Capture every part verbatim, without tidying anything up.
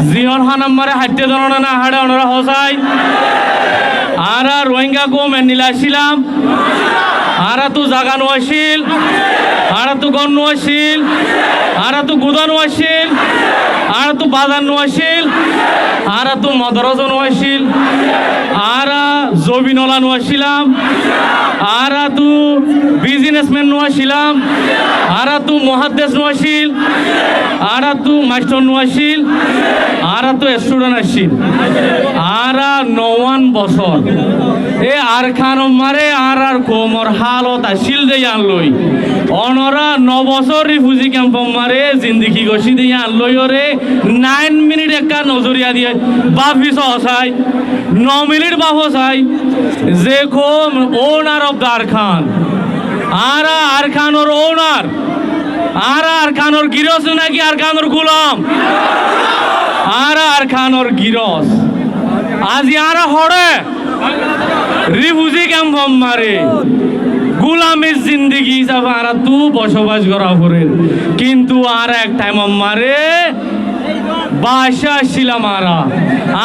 Ziyón hána ammare háitte dóro né no háre, ónora hoó sai? Añára Ruáinga koum endilla accílam. Añárattu zaga no accíl, añárattu gór no accíl, añárattu gudá no accíl, añárattu bazar no accíl, añárattu modorosa no accíl, añára zobin ola no accílam, añárattu bizinesmen no accílam, añárattu muháddes no accíl, añárattu mastor no accíl, añárattu estudent accíl. Añára nouwan bosór. E Arkanor mazé añárar koumor hálot accíl de yían loi. Ónora no bosór rifuzi kempor mazé zindigi goijjí de yían loiyóre nain minit ekká nozoriya diyé báfi soó sai. No minit báfo sai. Ze koum owner of the Arkan. Añára Arkanor owner. Añára Arkanor giros náki Arkanor gulam? Añára Arkanor giros. Azi añára hoçé? Rifuzi kempor mazé gulamir zindigi hísafe añárattu bosobac gora forer. Kintu añára ek thaimor mazé baccá accílam añára.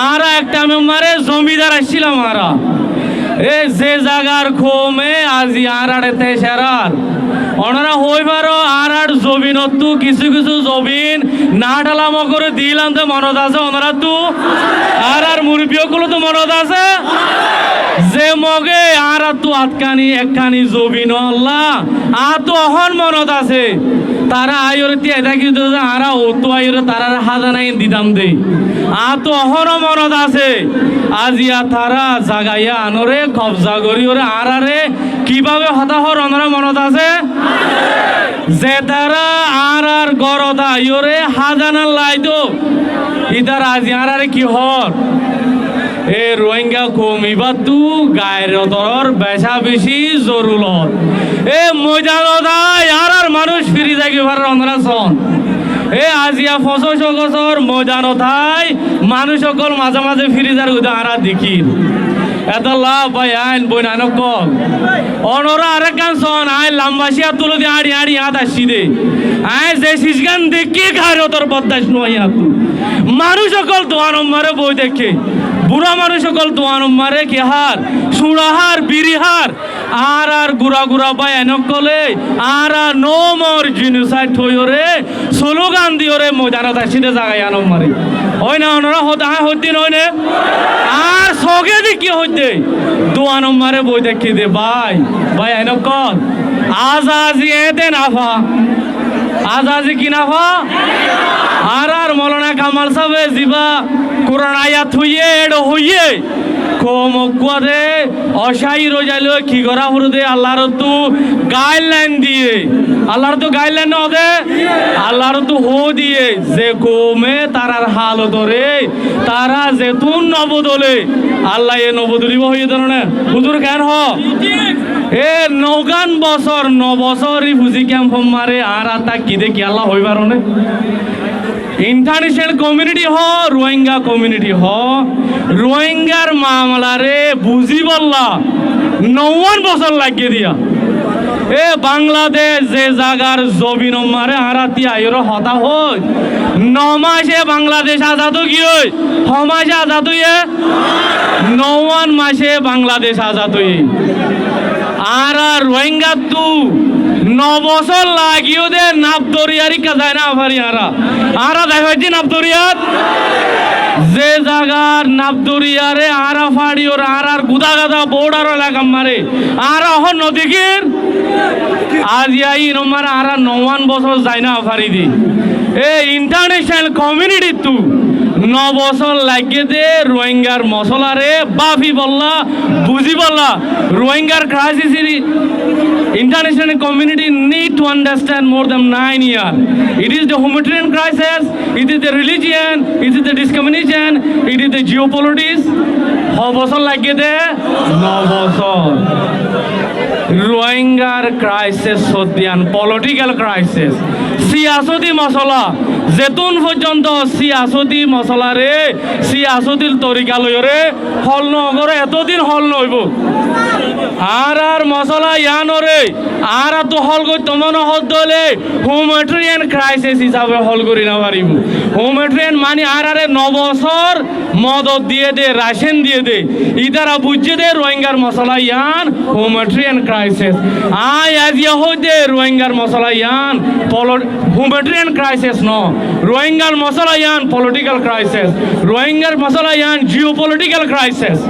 Añára ek thaimor mazé zomidar accílam añára. E ze zagar koume azi añárare tecarar. Ónora hoói faro, añárar zobinottú kissú kissú zobin naáthal amok goré diílam de monot asé ónoráttu? Añárar murubbi ókkolóttu monot asé? Ze Moge añáráttu atkáni ekkáni zobin ólla, añáttu ehón monot asé. Tará aiyóre tíai táki de añára ottú aiyóre taráre házana iín ditam de. Añáttu ehóno monot asé. Aziya tará zaga yíanoré kobza goríyoré añáráre kibábe hotá hoór ónora monot asé? Zetará añárar górot aiyóre házana laitó, ítara azi añáráre ki hoór? E Ruáinga koum ibáttu gairotor becá bicí zorulot. E moidanot ai añárar manúic firi zai goi farer ónora soón. E aziya foñsíc Ogostor moidanot ai manúic ókkol mazé mazé firi zar goi de añára dekír. Etólla bái ain, boinain ókkol, ónora arekkán soón, añí lamba cíyar tulódi áñçi áñçi yiáñt aiccí dé. Añí ze cisgán dekkí gairotor boddac no óiye añáttu. Manúic ókkol duanor mazé boi táikke. Burá manúic ókkol duanor mazé ki hár? Suñça hár, biri hár. Añárar gura gura báiyain ókkolé añára no more genocide hoiyóre slogan diyoré moidanot aiccí dé zaga yíanor mazé. Ói na, ónora hoó de, añí hoóidde noói né? Añár sóge deikké hoóidde, duanor mazé boi táikke dé bái, báiyain ókkol. Azazi eéñte nafa. Azazi ki nafa? Añárar Moulana Kamal sábe zibá Kuran ayat hoiyé, éçe hoiyé, koum uggúa de ocáir ói zailói ki gorá foré dé, Allar ottú guideline diyé. Allar ottú guideline no dé? Allar ottú hoó diyé, ze koume tarar halotoré, tará zetún no bodole, Allaye no bodolibó hoiyé dé no né? Huzur keén hoó? E nougán bosór, no bosór rifuzi kemfor mazé añára tákki dé kiyólla hoói faroné? International community hoó, Ruáinga community hoó, Ruáingar mamalaré buzíbolla nouwán bosór laiggé diya. E Bangladec ze zagar zobinor mazé añára tíai aiyóre hotá hoói, no mace Bangladec azad ói giyói. Ho mace azad óiye? Nouwán mace Bangladec azad óiye. Añára Ruáingattú no bosór lagiyó dé Naf doriyar íkka zai no fari añára. Añára zai faijjí Naf doriyat? Ze zagar Naf doriyaré añára façiyóre añárar gudá gada border elakar mazé añára ehón no dekír. Aziya inor mazé añára nouwán bosór zai no fari dé. E international community ttú no bosór laiggé dé Ruáingar mosolaré báfibolla, buzíbolla. Ruáingar crisis is, international community need to understand more than nine year. It is the humanitarian crisis, it is the religion, it is the discrimination, it is the geopolitics. Ho bosór laiggé dé? No bosór. Ruáingar crisis hoddé yián political crisis, siyasóti mosola. Zetún foijjonto siyasóti mosolaré, siyasóti torika loiyóre hól nogoré, etódin hól noóibo. Añárar mosola yiánoré añárattú hól goittó mone hoódde óile humanitarian kraisés hísabe hól gorí nofaribó. Humanitarian mani añáráre no bosór modot diyé dé, racén diyé dé. Ítara buijjé dé Ruáingar mosola yián humanitarian kraisés. Aññí aziya hoóidde Ruáingar mosola yián polo-, humanitarian kraisés noó. Ruáingar mosola yián politikal kraisés. Ruáingar mosola yián jiopolítikal kraisés.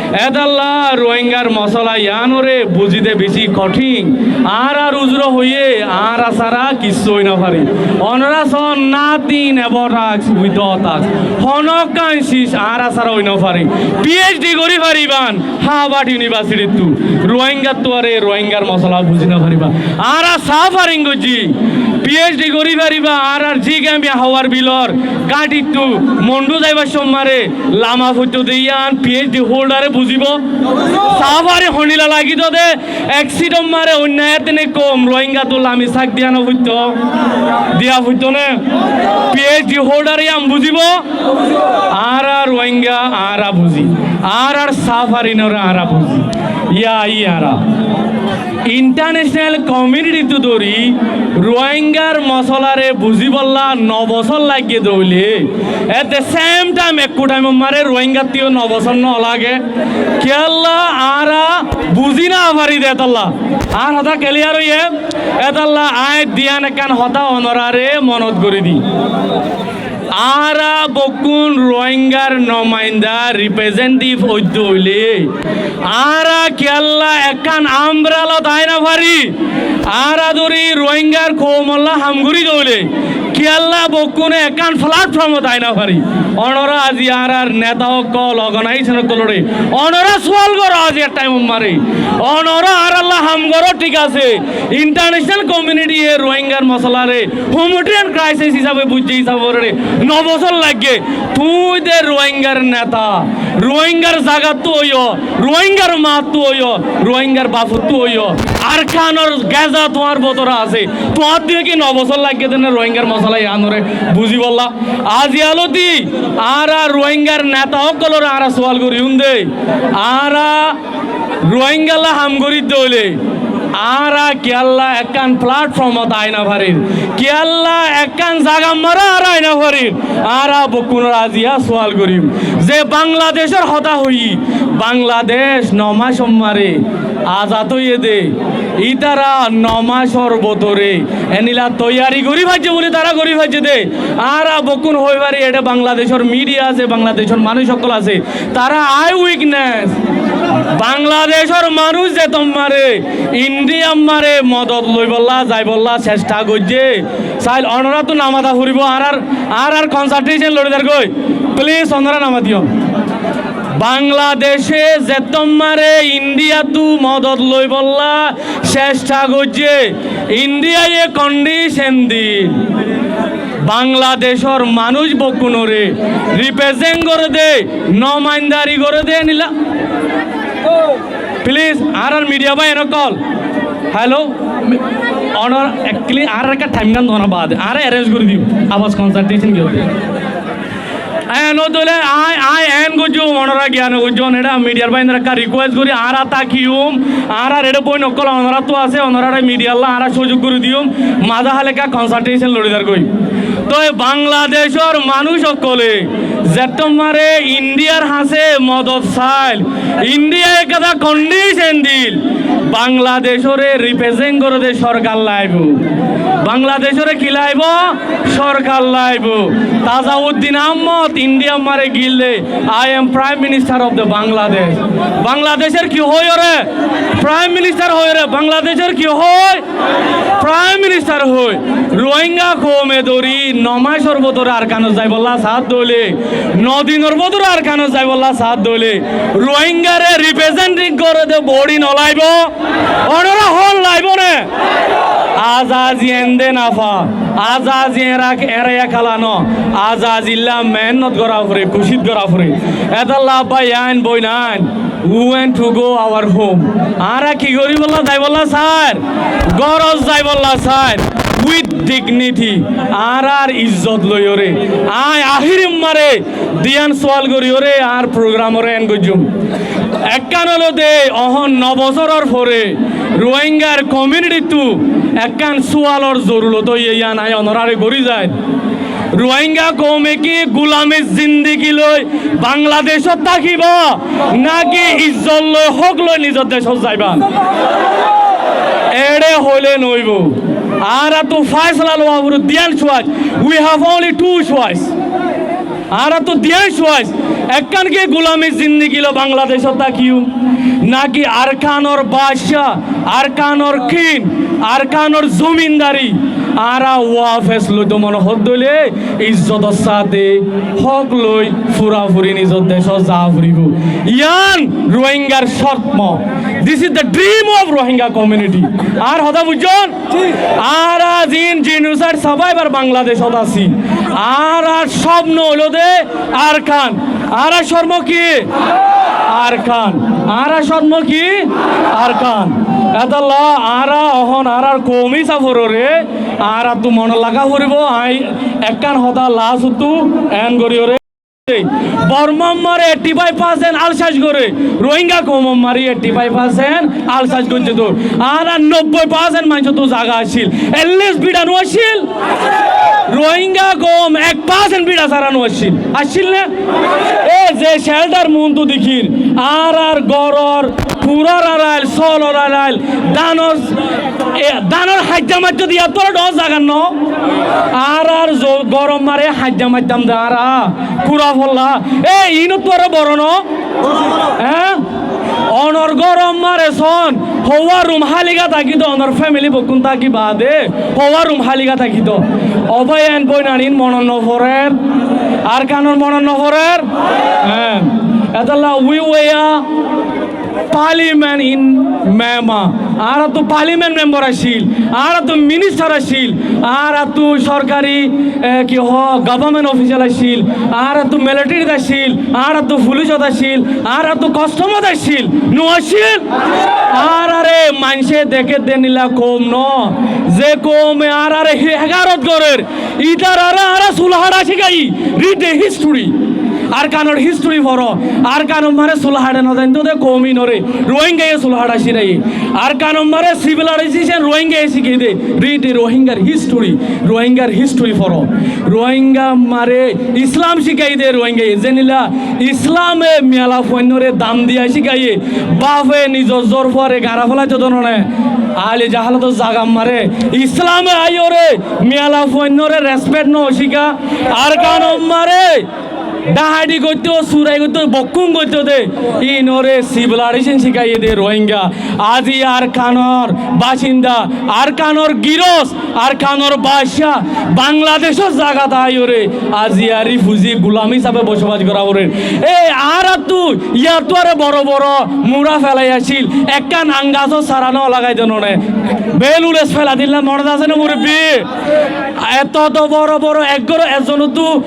Étalla Ruáingar mosola yiánoré buzíde bicí kothín. Añárar uzuró hoiyé, añára sára kissú ói nofarí. Onorá soón, nothing about us without us. Honókkan sis añára sára ói nofarí. PhD gorí faribán Harvard Universityttú. Ruáingattú aré Ruáingar mosola buzí nofaribá. Añára suffering goijjí. PhD gorí faribá, añárar Zhigambia háwar bilor gáñçittú Mondhú zaibar cómmaré lama foittóu de yían PhD holderé buzíbo. Suffering hondilla lagitó dé, ek sítommaré oinno etnik koum Ruáingattú lami sák diya nofoittóu, diya foittóu né? PhD holderé yían buzíbo. Añára Ruáinga, añára buzí. Añárar sufferingré añára buzí. Yá, yí añára. International communityttú dóri Ruáingar mosolaré buzíbolla no bosór laiggé dé óile, at the same time, ekku thaimot maré Ruáingattú yó no bosór no lage. Kiyólla añára buzí nofarí dé étalla. Añár hotá clear óiye, étalla aññí diyan ekkán hotá onoráre monot gorí di. Añára bekkún Ruáingar nomainda, representative óidde óile, añára kiyólla ekkán umbrellat aái nofarí? Añára dóri Ruáingar koumolla ham gorí dé óile, kiyólla bekkúne ekkán platformot aái nofarí? Onorá aziya añárar neta ókkol, organization ókkoloré onorá sual goró, aziya thaimot maré onorá añárálla ham goró, thík asé. International communityye Ruáingar mosolaré humanitarian crisis hísabe buijjé, hísabe goré no bosór laiggé. Tuñí de Ruáingar neta, Ruáingar zagattú óiyo, Ruáingar maáttú óiyo, Ruáingar bafottú óiyo, Arkanor geza tuáñr bútore asé. Tuáñttú ki no bosór laiggé dé né Ruáingar mosola yiánoré buzíbolla? Aziya lóti añára Ruáingar neta ókkoloré añára sual goríyum dé, añára Ruáingalla ham gorídde óile, añára kiyólla ekkán platformot aái nofarír? Kiyólla ekkán zagat maré añára aái nofarír? Añára bekkúnoré aziya sual goríyum. Ze Bangladecór hotá hoiyí, Bangladec no macót maré azad óiye dé, ítara no macór bútore endilla toiyari gorí faijjé buli tará gorí faijjé dé. Añára bekkún hoói farí, eçé Bangladecór media asé, Bangladecór manúic ókkol asé, tará eye witness. Bangladecór manúic zetót maré Indiyat maré modot loibolla zaibolla cestha goijjé, sail onoráttu namata foribó, añárar, añárar concentration lori zargói. Please, onorá namatiyo. Bangladece zetót maré Indiyattu modot loibolla cestha goijjé, Indiyaye condition dil. Bangladecór manúic bekkúnoré represent goré dé, nomaindari goré dé nila. Please, añárar media bái ókkol. Hello. Onor actually añárar ekká time gán dóna baade añára arrange gorí diyum. Abas concentration giyóde. Eén ódde óile aññí, aññí eén goijjum, onorá giyán goijjón, eçé mediar báinderé ekká request gorí, añára tákiyum, añárar eçé bóin ókkol onoráttu asé, onoráre medialla añára suzug gorí diyum, mazé háli ekká concentration lori zargói. Toi Bangladecór manúic ókkolé zettót maré Indiyar hañsé modot sail, Indiyaye ekkán condition dil, Bangladecóre represent goré dé sorkar laibo. Bangladecóre ki laibo? Sorkar laibo. Tazauddin Ahmod Indiyat maré gilde, "I am Prime Minister of the Bangladesh." Bangladecór ki hoói óre? Prime Minister hoói óre. Bangladecór ki hoói? Prime Minister hoói. Ruáinga koume dóri no macór bútore Arkanot zaibolla saádde óile, no dinor bútore Arkanot zaibolla saádde óile, Ruáingare represent goré dé body no laibo? Onorá hoón laibo né? Azazi ende nafa, azazi erak, era ekala no, azazilla mehénnot gorá foré, kucíc gorá foré. Étalla bái ain, bóin ain, we want to go our home. Añára ki goríbolla zaibolla sair? Górot zaibolla sair. With dignity, añárar izzot loiyóre, aññí ahír ummare diyan sual goríyore añár program ore end goijjum. Ekkán óilde, ehón no bosóror fore Rohingyar community ttu ekkán sualor zorurot óiye, yián aññí onoráre gorí zair. Rohingya koume ki gulamir zindigi loi Bangladecót tákiba, náki izzot loi, hók loi nizor decót zaiba? Eçe hoilé noóibo. Añáráttu fáisala lowa foribó, diyan choice. We have only two choice. Añáráttu diyan choice. Ekkán ki gulamir zindigi loi Bangladecót tákiyum, náki Arkanor baccá, Arkanor king, Arkanor zomindari añára wafes loito mone hoódde óile izzotor sáte hók loi furafuri nizor decót zaa foribó. Yián Rohingyar cótno. This is the dream of Rohingya community. Añár hotá buijjón? Añára ziín genocide survivor Bangladecót así, añárar cótno óilde Arkan. Añárar cótno ki? Arkan. Añárar cótno ki? Arkan. Étolla añára ehón añárar koumi safororé añáráttu mone laga foribó. Aññí ekkán hotá last ottu end goríyore. Bormar mazé eighty five percent alcác goré, Rohingya koumor mazé eighty five percent alcác goijjé. Tóu añárar nobboi percent maincóttu zaga accíl, at least bíça no accíl? Rohingya koum ek percent bíça sára no accíl, accíl né? E ze shelter muúntu dekír, añárar góror kurar arail, sólor arail, dánor, e, dánor haijja maittóu de yáttu aró dhoóñr zaga no. Añárar zo-, góror mazé haijja maittam de añára. Kura folla. E, iínottu aró boro no? Eé? Onor góror mazé soón, houwá rum háliga tákito, onor family beggún táki baade, houwá rum háliga tákito. Ó bái, en bóinain, monot no forer? Arkanor monot no forer? Eé. Étolla we were parliament in Myanmar. Añáráttu parliament member accíl, añáráttu minister accíl, añáráttu sorkari, e, ki hoó, government official accíl, añáráttu military t accíl, añáráttu police ot accíl, añáráttu custom ot accíl, no accíl? Añáráre maincé deké de endilla koum no, ze koume añáráre he-, hekarot gorér, ítararé añára sul haça cíkaiyí, read the history. Arkanor history foro. Arkanor mazé sul haça no zainto de koum iínoré, Rohingyaye sul haça cíkaiyé. Arkanor mazé civilization Rohingyaye cíkaiyé de, read the Rohingyar history. Rohingyar history foro. Rohingyar mazé Islam cíkaiyé de Rohingyaye. Zendilla Islame miyala fuainnoré dam diya cíkaiyé, bafe nizor zor fuare gañra félai to no né, ali jahalotor zagar mazé Islame aiyóre miyala fuainnoré respect no cíka, Arkanor mazé dahadi goitto, surai goitto, bokkún goitto de, iínoré civilization cíkaiyé de Rohingya. Aijja Arkanor bacinda, Arkanor giros, Arkanor baccá, Bangladecór zagat aiyóre aijja refugee, gulam hísabe bosobac gorá forer. E, añáráttu yáttu aró boro boro mura félai accíl, ekkán añgasór sara no lagai de no né. Bel ules félai dilla monot asé né, murubbi? Etó to boro boro ek gór, ekzonottu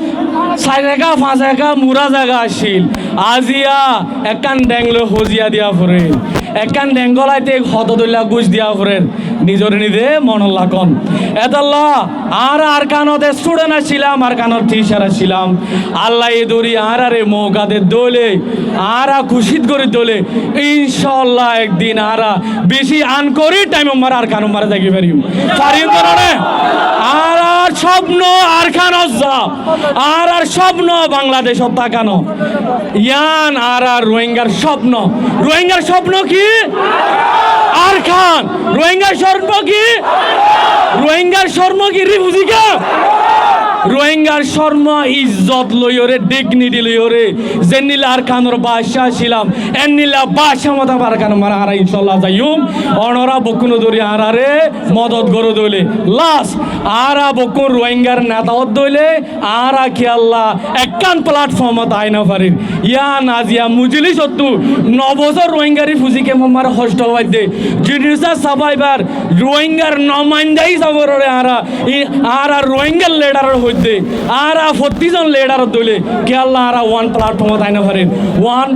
sair eká, fañs eká mura zaga accíl. Aijja ekkán dheng loi hoziya diya forer, ekkán dheng golaite hoto dhoilla gúc diya forer. Nizoré nize monot rakón. Étolla añára Arkanot student accílam, Arkanot teacher accílam. Allaye zodi añáráre mouka de dóile, añára kucíc gorí dóile, incáallah ekdin añára beci ankori thaimor mazé Arkanor mazé táki farim. Farim to no né? Añárar cópno Arkanot za, añárar cópno Bangladecót táka no. Yián añárar Rohingyar cópno. Rohingyar cópno ki? Arkan. Rohingyar cópno ki? Rohingyar cópno ki refugee ka? Rohingyar cópno izzot loiyóre, dignity loiyóre, zendilla Arkanor baccá accílam, endilla baccá motabek Arkanor mazé añára incáallah zaiyum. Onora bokkúne dóri añáráre modot goró dóile. Last, añára bokkún Rohingyar neta ódde óile, añára kiyólla ekkán platform ot ai no farir. Yián aijja mujilisottú no bosór Rohingya refugee camp or mazé hoctó faidde, genocide survivor, Rohingyar numainda hísabe añára, i, añára Rohingyar leader or Añára fottí zon lidar dóile kiyólla añára one platform ot aái no farir? One.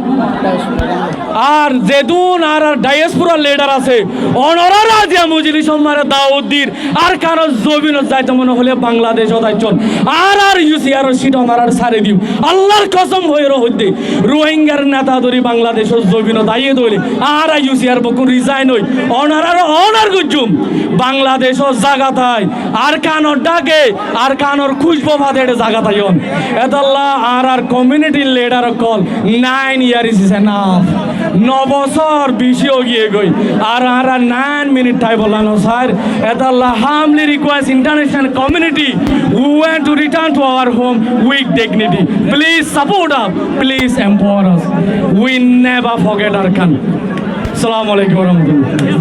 Ar zedún añárar diaspora lidar asé, onorá aijja mojlisor maze dawot dir, Arkanor zobinot zaito mone hoile Bangladecot aiccón. Añárar U C R or sit onoráre sári dim. Allar kosom hoiyóre hoiddé, Rohingyar neta dóri Bangladecor zobinot aiyé dóile añára U C R beggún resign ói onoráre honor goijjum. Bangladecot zaga tái Arkanor dháke, Arkanor kúcbu fade zaga táiyon. Etolla añárar community lidar ókkol, nine years is enough. No bosór beci ói giyé goi. Ar añára nine minute thaibólla no sair. Etolla humbly request international community, we want to return to our home with dignity. Please support us, please empower us. We never forget Arkan. Assalamu alaikum warahmatullah.